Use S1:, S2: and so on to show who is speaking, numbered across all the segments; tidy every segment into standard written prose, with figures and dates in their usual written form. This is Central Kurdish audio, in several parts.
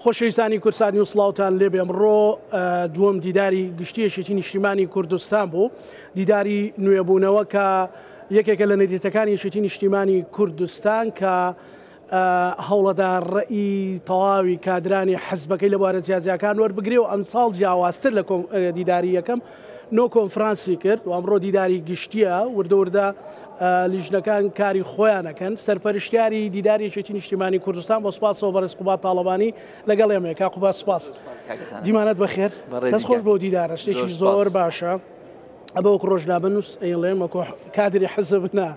S1: خۆشەویستانی کوردسات نیوز سڵاوتان لێبێ ئەمڕۆ دووەم دیداری گشتی یەکێتی نیشتیمانی کوردستان بوو دیداری نوێبوونەوە کە یەکێکە لە نەریتەکانی یەکێتی نیشتیمانی کوردستان کە هەوڵەدا ڕئی تەواوی کادرانی حزبەکەی لە بوارە جیاجیاکان وەربگرێ و ئەمساڵ جیاوازتر لە دیداری یەکەم نۆ کۆنفرانسی کرد و ئەمڕۆ دیداری گشتیە وردە وردە لیژنەکان کاری خۆیان ئەکەن سەرپەرشتیاری دیداری یەکێتی نیشتیمانی کوردستان بۆ سوپاسەوە بەڕێز قوباد تاڵەبانی لەگەڵ ئێمەیە کاک قوباد سوپاس دیمانەت بەخێر دەست خۆش بۆ دیدارە شتێکی زۆر باشە ئەبە وەکو ڕۆژنامەنووس ئەیڵێم وەکو کادری حزب نا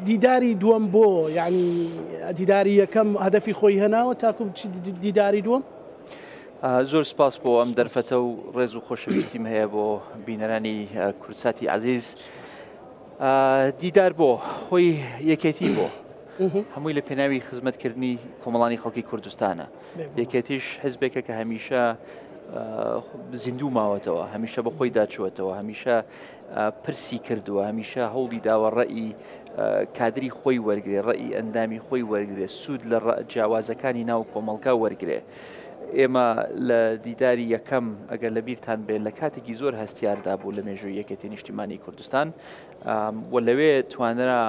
S1: دیداری دووەم بۆ یعنی دیداری یەکەم هەدەفی خۆی هێناوە تاکو دیداری دووەم
S2: زۆر سپاس بۆ ئەم دەرفەتە و ڕێز و خۆشەویستیم هەیە بۆ بینەرانی کوردساتی عزیز دیدار بۆ خۆی یەکێتی بۆ هەمووی لە پێناوی خزمەتکردنی کۆمەڵانی خەڵکی کوردستانە یەکێتیش حزبێکە کە هەمیشە زیندوو ماوەتەوە هەمیشە بە خۆی داچوەتەوە هەمیشە پرسی کردووە هەمیشە هەوڵی داوە ڕئی کادری خۆی وەرگێ ڕئی ئەندامی خۆی وەرگێ سوود لە جیاوازەکانی ناو کۆمەڵگا وەرگێ ئێمە لە دیداری یەکەم ئەگەر لە بیرتان بێت لە کاتێکی زۆر هەستیاردا بوو لە مێژووی یەکێتی نیشتیمانی کوردستان و لەوێ توانرا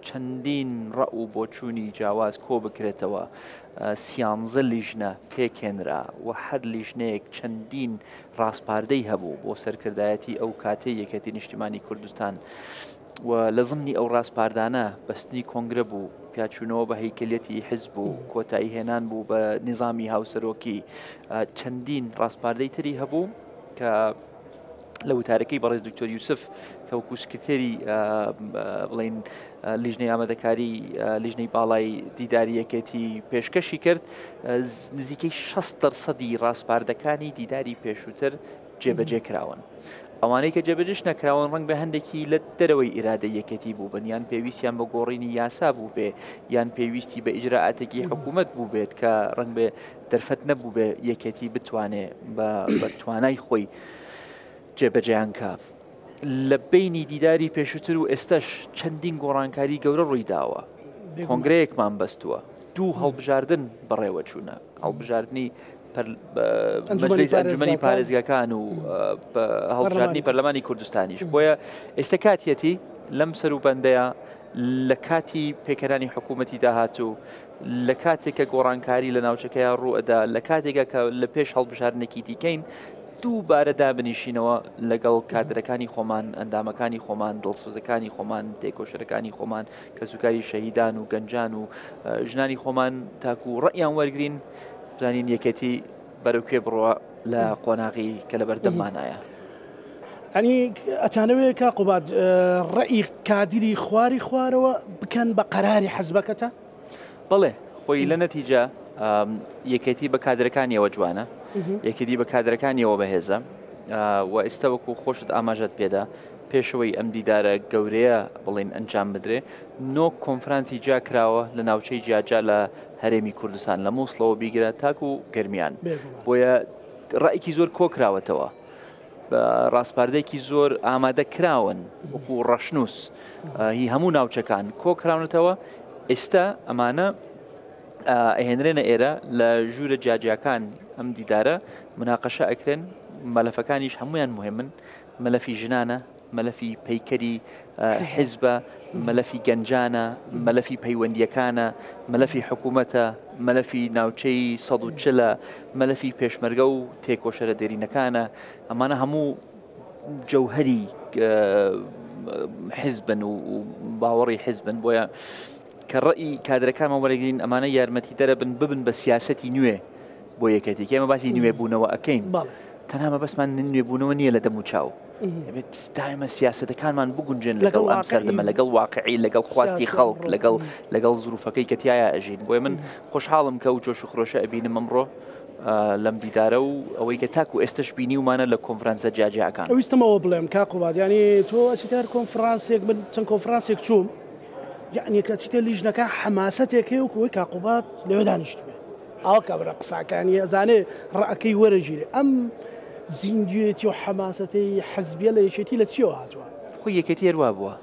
S2: چەندین ڕە و بۆچوونی جیاواز کۆ بکرێتەوە سیانزە لیژنە پێکهێنرا و هەر لیژنەیەک چەندین ڕاسپاردەی هەبوو بۆ سەرکردایەتی ئەو کاتەی یەکێتی نیشتیمانی کوردستان. و لە زمنی ئەو ڕاسپاردانە بەستنی کۆنگرە بوو، پیاچوونەوە بە هەیکەلیەتی حزب و کۆتایی هێنان بوو بە نیزامی هاوسەرۆکی، چەندین ڕاسپاردەی تری هەبوو کە لە وتارەکەی بەڕێز دکتۆر یوسف کە وەکو سکرتێری بڵین لیژنەی ئامادەکاری لیژنەی باڵای دیداری یەکێتی پێشکەشی کرد نزیکەی 60 دەرسەدی ڕاسپاردەکانی دیداری پێشووتر جێبەجێ کراون. ئەوانەی کە جێبەجێش نەکراون ڕەنگبێ هەندێکی لە دەرەوەی ئیرادەی یەکێتی بووبن یان پێویستیان بە گۆڕینی یاسا بووبێ یان پێویستی بە ئیجرائاتێکی حکوومەت بووبێت کە ڕەنگبێ دەرفەت نەبووبێ یەکێتی بتوانێ بە توانای خۆی جێبەجێیان کا. لە بەینی دیداری پێشووتر و ئێستەش چەندین گۆڕانکاری گەورە ڕووی داوە. کۆنگرەیەکمان بەستووە. دوو هەڵبژاردن بەڕێوە چوونە. هەڵبژاردنی ئەنجومەنی پارێزگاکان و هەڵبژاردنی پەرلەمانی کوردستانیش بۆیە ئێستا کاتیەتی لەم سەروبەندەیە لە کاتی پێکەرانی حکوومەتی داهاتوو لە کاتێک کە گۆڕانکاری لە ناوچەکەیا ڕوئەدا لە کاتێکا کە لە پێش هەڵبژاردنێکی دیکەین دووبارە دابنیشینەوە لەگەڵ کادرەکانی خۆمان ئەندامەکانی خۆمان دڵسۆزەکانی خۆمان تێکۆشەرەکانی خۆمان کەسوکاری شەهیدان و گەنجان و ژنانی خۆمان تاکو ڕەئیان وەرگین بزانین یەکێتی بەرەو کوێ بڕوا لە قۆناغی کە لە بەردەممانایە.
S1: ئەنی ئەتانەوێ کا قوباد ڕئی کادری خواری خوارەوە بکەن بە قەراری حەزبەکەتە؟
S2: بەڵێ خۆی لە نەتیجە یەکێتی بە کادرەکانیەوە جوانە یەکێتی بە کادرەکانیەوە بەهێزە و ئێستا وەکو خۆشت ئاماژەت پێدا پێشەوەی ئەم دیدارە گەورەیە بڵین ئەنجام بدرێ نۆ کۆنفرانسی جیا کراوە لە ناوچەی جیاجیا لە هەرێمی کوردستان لە مووسڵەوە بیگرە تاکو گەرمیان بۆیە ڕایکی زۆر کۆکراوەتەوە بە ڕاسپاردێکی زۆر ئامادە کراون وەکو ڕەشنووس هی هەموو ناوچەکان کۆکراونەتەوە ئێستا ئەمانە ئەهێنرێنە ئێرە لە ژوورە جیاجیاکان ئەم دیدارە مناقەشە ئەکرێن مەلەفەکانیش هەمویان مهمن مەلەفی ژنانە، مەلەفی پەیکەری حیزبە، مەلەفی گەنجانە، مەلەفی پەیوەندییەکانە، مەلەفی حکوومەتە، مەلەفی ناوچەی 140ە، مەلەفی پێشمەرگە و تێکۆشەرە دێرینەکانە، ئەمانە هەموو جەوهەری حیزبن و باوەڕی حیزبن، بۆیە کە ڕەئی کادرەکانمان وەرەگرین ئەمانە یارمەتیدەرە بن ببن بە سیاسەتی نوێ بۆ یەکێتی کە ئێمە باسی نوێبوونەوە ئەکەین تەنها مەبەستمان نوێبوونەوە نییە لە دەم و چاو دەبێت دایمە سیاسەتەکانمان بگونجێن لەگەڵ ئەم سەردەمە لەگەڵ واقعی لەگەڵ خواستی خەڵک لەگەڵ لەگەڵ زروفەکەی کە تایە ئەژین بۆیە من خۆشحاڵم کە ئەو جۆش و خرۆشە ئەبینم ئەمڕۆ لەم دیدارە و ئەوەی کە تاکو ئێستش بینیومانە لە کۆنفرانسە جیاجیاکان.
S1: ویستم ئەوە بڵێم کاک قوباد یانی تۆ ئەچیتە هەر کۆنفرانسێک من چەند کۆنفرانسێک چووم یەعنی کە چیتە لیژنەکە حەماسەتێک هەیە وەکو ئەوەی کاک قوباد لەوێ دانیشتبێ ئاوا کابرا قساکانی ئەزانێ ڕەئەکەی وەرەگیرێ ئەم زیندوێتی و حەماسەتەی حزبیە لە یەکێتی لە چیەوە هاتووە؟
S2: خۆی یەکێتی هەر وا بووە.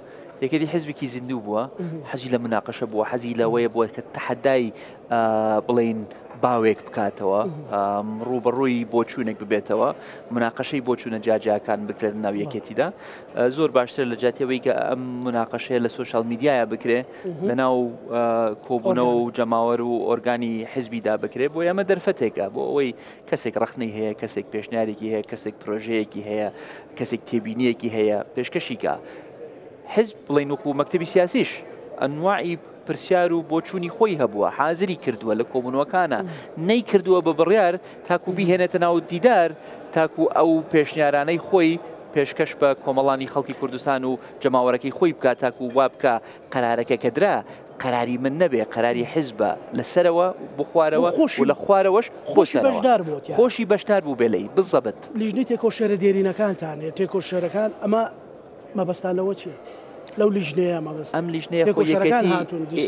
S2: یەکێتی حزبێکی زیندوو بووە، حەزی لە مناقەشە بووە، حەزی لەوەیە بووە کە تەحەدای بڵێین باوێک بکاتەوە، ڕووبەڕووی بۆچوونێک ببێتەوە، مناقەشەی بۆچوونە جیاجیاکان بکرێت ناو یەکێتیدا. زۆر باشتر لە جیاتی ئەوەی کە ئەم مناقەشەیە لە سۆشیال میدیایا بکرێ، لەناو کۆبوونەوە و جەماوەر و ئۆرگانی حزبیدا بکرێ. بۆیە ئەمە دەرفەتێکە بۆ ئەوەی کەسێک ڕەخنەی هەیە، کەسێک پێشنیارێکی هەیە، کەسێک پرۆژەیەکی هەیە، کەسێک تێبینیەکی هەیە پێشکەشی کا. حزب بڵێین وەکو مەکتەبی سیاسیش ئەنواعی پرسیار و بۆچوونی خۆی هەبووە، حازری کردووە لە کۆبوونەوەکانە، نەیکردووە بە بڕیار تاکو بیهێنێتە ناو دیدار، تاکو ئەو پێشنیارانەی خۆی پێشکەش بە کۆمەڵانی خەڵکی کوردستان و جەماوەرەکەی خۆی بکات، تاکو وا بکا قەرارەکە کە درا قەراری من نەبێ، قەراری حیزبە لە سەرەوە بۆ خوارەوە و لە خوارەوەش بۆ سەرەوە. خۆشی بەشدار بووبێ لێی، بزەبت.
S1: لیژنەی تێکۆشەرە دێرینەکانتان، تێکۆشەرەکان، ئەمە مەبەستان لەوە چییە؟ لەو لیژنەیە مەبەست؟
S2: ئەم لیژنەیە خۆ یەکێتی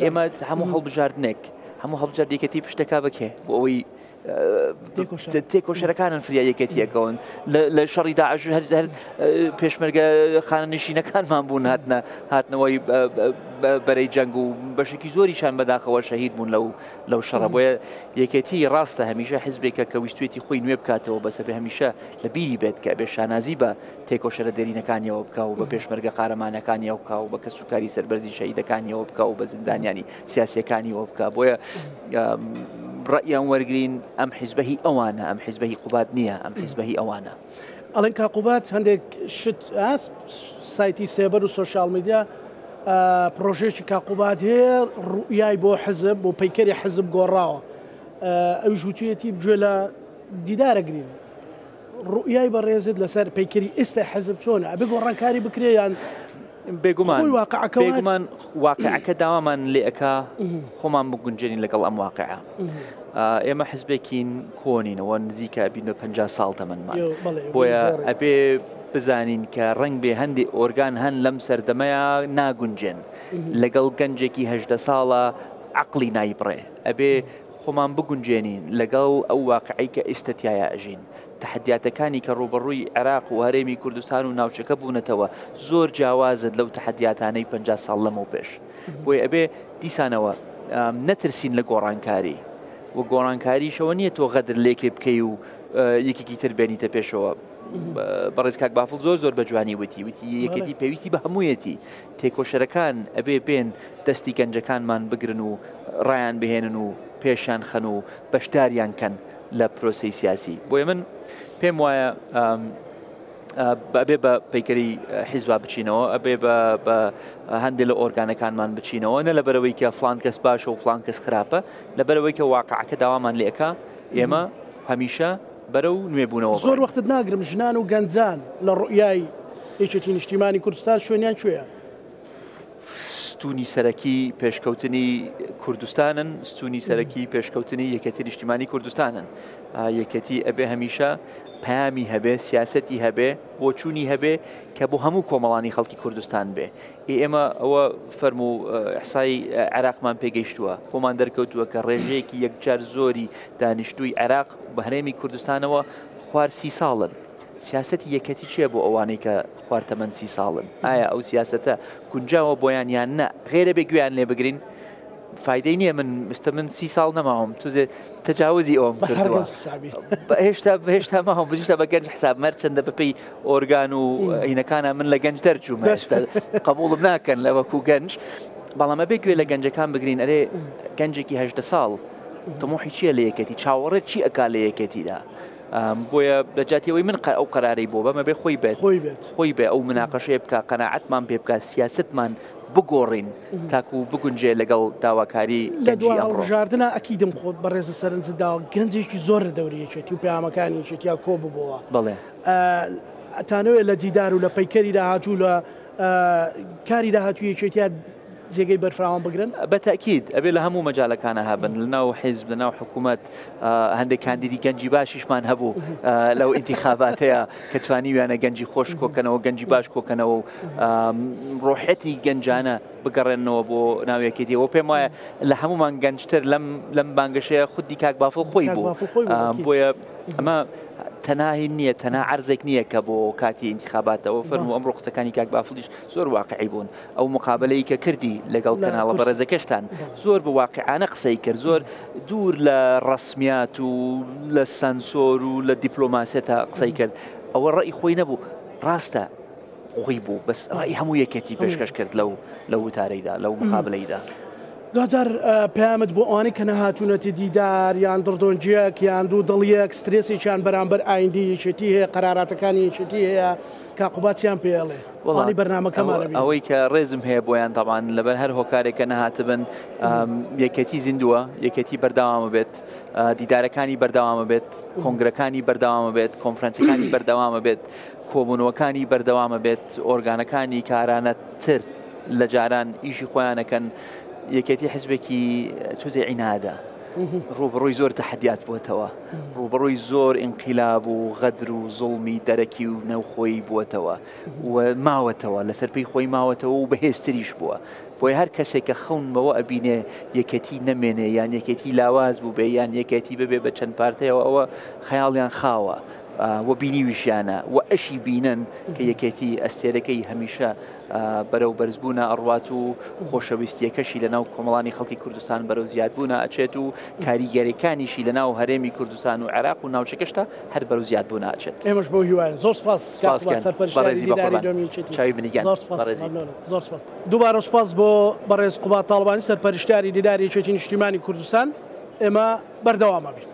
S2: ئێمە هەموو هەڵبژاردنێک، هەموو هەڵبژارد یەکێتی پشتەکا بە کێ؟ بۆ ئەوەی تێکۆشەرەکانن فریا یەکێتیەکەون لە شەڕی داعش هەر پێشمەرگە خانەنشینەکانمان بوون هاتنە هاتنەوەی بەرەی جەنگ و بەشێکی زۆریشان بەداخەوە شەهید بوون لەو لەو شەڕە بۆیە یەکێتی ڕاستە هەمیشە حزبێکە کە ویستوێتی خۆی نوێ بکاتەوە بەسە بێ هەمیشە لە بیری بێت کە بێ شانازی بە تێکۆشەرە دێرینەکانیەوە بکە و بە پێشمەرگە قارەمانەکانیەوە بکە و بە کەسوکاری سەربەرزی شەهیدەکانیەوە بکە و بە زیندانیانی سیاسیەکانیەوە بکە بۆیە ڕەئیان وەرگین ئەم حیزبە هی ئەوانە ئەم حیزبە هی قوباد نییە ئەم حیزبە هی ئەوانە.
S1: ئەڵێن کاک قوباد هەندێک شت سایتی سێبەر و سۆشیال میدیا پرۆژێکی کاک قوباد هەیە ڕوئیای بۆ حزب بۆ پەیکەری حزب گۆڕاوە ئەویش وتویەتی گوێ لە دیدارەگرین ڕوئیای بەڕێزت لەسەر پەیکەری ئێستای حزب چۆنە؟ ئەبێ گۆڕانکاری بکرێ یان
S2: بێگومان خۆی واقعەکە بێگومان واقعەکە داوامان لێ ئەکا خۆمان بگونجێنین لەگەڵ ئەم واقعە ئێمە حزبێکین کۆنینەوە نزیکە بین بە 50 ساڵ تەمەنمان بۆیە ئەبێ بزانین کە ڕنگ بێ هەندێک ئۆرگان هەن لەم سەردەمەیە ناگونجێن لەگەڵ گەنجێکی هەدە ساڵە عقلی نایبڕێ ئەبێ خۆمان بگونجێنین لەگەڵ ئەو واقعەی کە ئیستە تیایا ئەژین. تەحەدیاتەکانی کە ڕووبەڕووی عێراق و هەرێمی کوردستان و ناوچەکە بوونەتەوە زۆر جیاوازن لەو تەحەدیاتانەی 50 ساڵ لەمەوپێش. بۆیە ئەبێ دیسانەوە نەترسین لە گۆڕانکاری و گۆڕانکاریشەوە نییە تۆ غەدر لێکێ بکەی و یەکێکی تر بێنیتە پێشەوە. بەڕێز کاک بافڵ زۆر زۆر بە جوانی وتی وتی یەکێتی پێویستی بە هەموویەتی تێکۆشەرەکان ئەبێ بێن دەستی گەنجەکانمان بگرن و ڕایان بهێنن و پێشیان خەن و بەشداریان کەن لە پرۆسەی سیاسی بۆیە من پێم وایە ئەبێ بە پەیکەری حیزبا بچینەوە ئەبێ بە هەندێک لە ئۆرگانەکانمان بچینەوە نە لەبەرەوەی کە فلان کەس باشە و فلان کەس خراپە لەبەرەوەی کە واقعەکە داوامان لێکە ئێمە هەمیشە بەرەو نوێبوونەوە
S1: زۆر وەختت ناگرم ژنان و گەنجان لە ڕوئیای یەکێتی نیشتیمانی کوردستان شوێنیان کوێیە؟
S2: ستونی سەرەکی پێشکەوتنی کوردستانن ستونی سەرەکی پێشکەوتنی یەکێتی نیشتیمانی کوردستانن یەکێتی ئەبێ هەمیشە پەیامی هەبێ سیاسەتی هەبێ بۆچوونی هەبێ کە بۆ هەموو کۆمەڵانی خەڵکی کوردستان بێ ئێمە ئەوە فەرمو ئەحسای عێراقمان پێگەیشتووە بۆمان دەرکەوتووە کە ڕێژەیەکی یەکجار زۆری دانیشتووی عێراق بە هەرێمی کوردستانەوە خوار سی ساڵن سیاسەتی یەکەتی چییە بۆ ئەوانەی کە خوار تەمەن سی ساڵن؟ ئایا ئەو سیاسەتە گونجاوە بۆیان یان نا؟ غێرە بێ گوێیان لێ بگرین؟ فایدەی نییە من مستە من سی ساڵ نەماوم توزێ تەجاوزی ئەوم کردووە هێشتا هێشتا ماوم هێشتا بە گەنج حساب مەرچەندە بەپێی ئۆرگان و هینەکانە من لە گەنج دەرچووم ئێستا قبوڵم ناکەن لە وەکو گەنج بەڵام ئەبێ گوێ لە گەنجەکان بگرین ئەرێ گەنجێکی هەژدە ساڵ تموحی چییە لە یەکێتی چاوەڕێ چی ئەکا لە یەکێتیدا؟ بۆیە لە جیاتی ئەوەی من ئەو قەرارەی بۆ بەم ئەبێ خۆی بێت خۆی بێت خۆی بێ ئەو مناقەشەیە بکا قەناعەتمان پێ بکا سیاسەتمان بگۆڕین تاکو بگونجێ لەگەڵ داواکاری
S1: لە دوا هەڵبژاردنە ئەکیدم خۆت بەڕێزە سەرنجت داوە گەنجێکی زۆر لە دەوری یەکێتی و پەیامەکانی یەکێتیا کۆ ببۆوە
S2: بەڵێ
S1: ئەتانەوێت لە دیدار و لە پەیکەری داهاتوو لە کاری داهاتوو یەکێتیا جێگەی بەرفراوان بگرن؟
S2: بە تەئکید ئەبێ لە هەموو مەجالەکانا هەبن لە ناو حیزب لە ناو حکوومەت هەندێک کاندیدی گەنجی باشیشمان هەبوو لەو ئینتیخاباتەیە کە توانیویانە گەنجی خۆش کۆکەنەوە گەنجی باش کۆکەنەوە و ڕۆحەتی گەنجانە بگەڕێنەوە بۆ ناو یەکێتیەوە پێم وایە لە هەمومان گەنجتر لەم لەم بانگەشەیە خودی کاک بافڵ خۆی بوو بۆیە ئەمە. تەنها هین نییە، تەنها عەرزێک نییە کە بۆ کاتی ئینتیخاباتەوە فەرموو ئەمڕۆ قسەکانی کاک بافڵیش زۆر واقعی بوون. ئەو مقابەلەی کە کردی لەگەڵ کەناڵە بەڕێزەکەشتان زۆر بە واقعانە قسەی کرد، زۆر دوور لە ڕەسمیات و لە سانسۆر و لە دیپلۆماسیەتە قسەی کرد. ئەوە ڕەئی خۆی نەبوو، ڕاستە خۆی بوو، بەس ڕەئی هەموو یەکێتی پێشکەش کرد لەو لەو وتارەیدا، لەو مقابلەیدا.
S1: دواجار پەیامت بۆ ئەوانەی کە نەهاتوونەتە دیدار یان دڕدۆنگییەک یان دوو دڵییەک سترێسێکیان بەرامبەر ئایندەی یەکێتی هەیە قەراراتەکانی یەکێتی هەیە کاک قوباد چیان پێ ئەڵێ وەڵامی بەرنامەکەمان ئەبینن.
S2: ئەوەی کە ڕێزم هەیە بۆیان تەبعەن لەبەر هەر هۆکارێک کە نەهاتبن یەکێتی زیندووە یەکێتی بەردەوامە بێت دیدارەکانی بەردەوامە بێت کۆنگرەکانی بەردەوامە بێت کۆنفرەنسەکانی بەردەوامە بێت کۆبوونەوەکانی بەردەوامە بێت ئۆرگانەکانی کارانە تر لە جاران ئیشی خۆیانەکەن یەکێتی حزبێکی توزێ عینادە ڕوبڕووی زۆر تەحدیات بووەتەوە ڕوبڕووی زۆر ئینقلاب و غەدر و زوڵمی دەرەکی و نێوخۆیی بووەتەوە و ماوەتەوە لەسەر پێی خۆی ماوەتەوە و بەهێزتریش بووە بۆیە هەر کەسێک کە خەون بەوە ئەبینێ یەکێتی نەمێنێ یان یەکێتی لاواز بووبێ یان یەکێتی ببێ بە چەند پارتەیەوە ئەوە خەیاڵیان خاوە و بینیویشیانە و ئەشی بینن کە یەکێتی ئەستێرەکەی هەمیشە بەرەو بەرزبوونە ئەڕوات و خۆشەویستیەکەشی لەناو کۆمەڵانی خەڵکی کوردستان بەرەو زیادبوونە ئەچێت و کاریگەریەکانیشی لەناو هەرێمی کوردستان و عێراق و ناوچەکەشتا هەر بەرەو زیادبوونە ئەچێت.
S1: ئێمەش بەو هیوایەین. زۆر سوپاس کاک قوباد سەرپەرشتیاری دیداری دووەمی یەکێتی.
S2: چاوی منی گیان.
S1: زۆر سوپاس. مەمنونم. زۆر سوپاس. دووبارە سوپاس بۆ بەڕێز قوباد تاڵەبانی سەرپەرشتیاری دیداری یەکێتی نیشتیمانی کوردستان. ئێمە بەردەوام ئەبین.